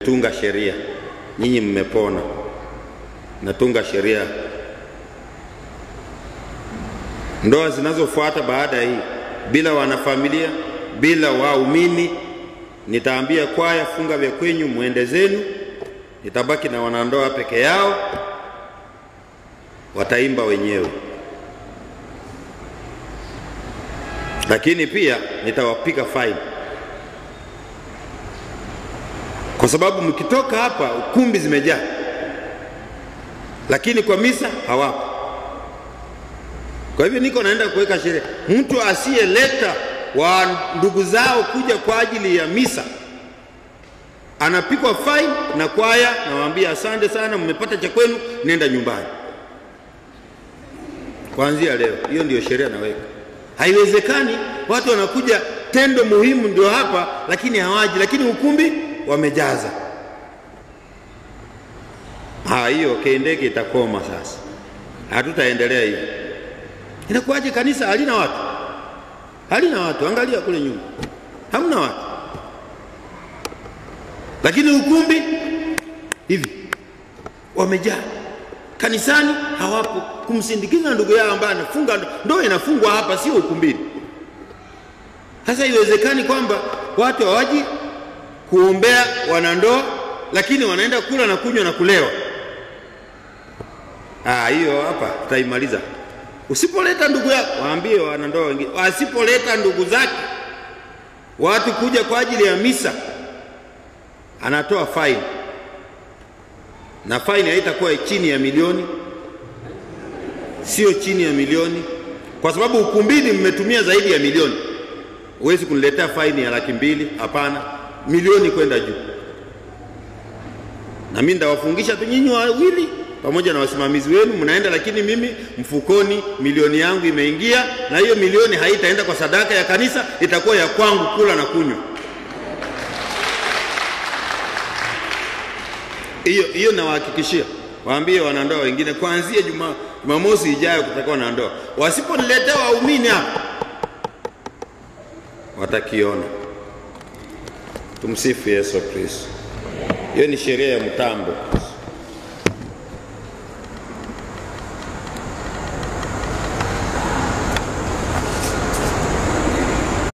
Tunga sheria, nyinyi mmepona. Natunga sheria. Ndoa zinazofuata baada hii bila wanafamilia, bila waumini, nitaambia kwaya funga vya kwenyu muende zenu. Nitabaki na wanandoa peke yao, wataimba wenyewe. Lakini pia nitawapiga fine, kwa sababu mkitoka hapa ukumbi zimejaa, lakini kwa misa hawapo. Kwa hivyo niko naenda kuweka sheria, mtu asiyeleta wa ndugu zao kuja kwa ajili ya misa anapikwa fine na kwaya, nawaambia asante sana, mmepata cha kwenu, nenda nyumbani. Kuanzia leo, hiyo ndio sheria naweka. Haiwezekani watu wanakuja tendo muhimu ndio hapa, lakini hawaji, lakini ukumbi wamejaza. Hiyo kendeke itakoma sasa. Hatutaendelea hivi. Inakuwaje kanisa halina watu? Halina watu, angalia kule nyuma. Hamna watu. Lakini ukumbi hivi wamejaa. Kanisani hawapo kumsindikiza ndugu yao ambaye anafunga ndoa. Inafungwa hapa, sio ukumbini. Sasa iwezekani kwamba watu hawaji kuombea wanandoa, lakini wanaenda kula na kunywa na kulewa. Hiyo hapa tutaimaliza. Usipoleta ndugu yako, waambie wanandoa wengine, wasipoleta ndugu zake watu kuja kwa ajili ya misa, anatoa fine. Na fine haitakuwa chini ya milioni, sio chini ya milioni, kwa sababu ukumbini mmetumia zaidi ya milioni. Huwezi kuniletea fine ya 200,000, hapana, milioni kwenda juu. Na mimi ndawafungisha tu nyinyi wawili pamoja na wasimamizi wenu, mnaenda, lakini mimi mfukoni milioni yangu imeingia, na hiyo milioni haitaenda kwa sadaka ya kanisa, itakuwa ya kwangu kula na kunywa. Hiyo nawahakikishia. Waambie wanandoa wengine kuanzia Jumamosi ijayo kutakuwa na ndoa. Wasiponiletea waumini hapa watakiona. Tumsifu Yesu Kristo. Hiyo ni sheria ya mtambo,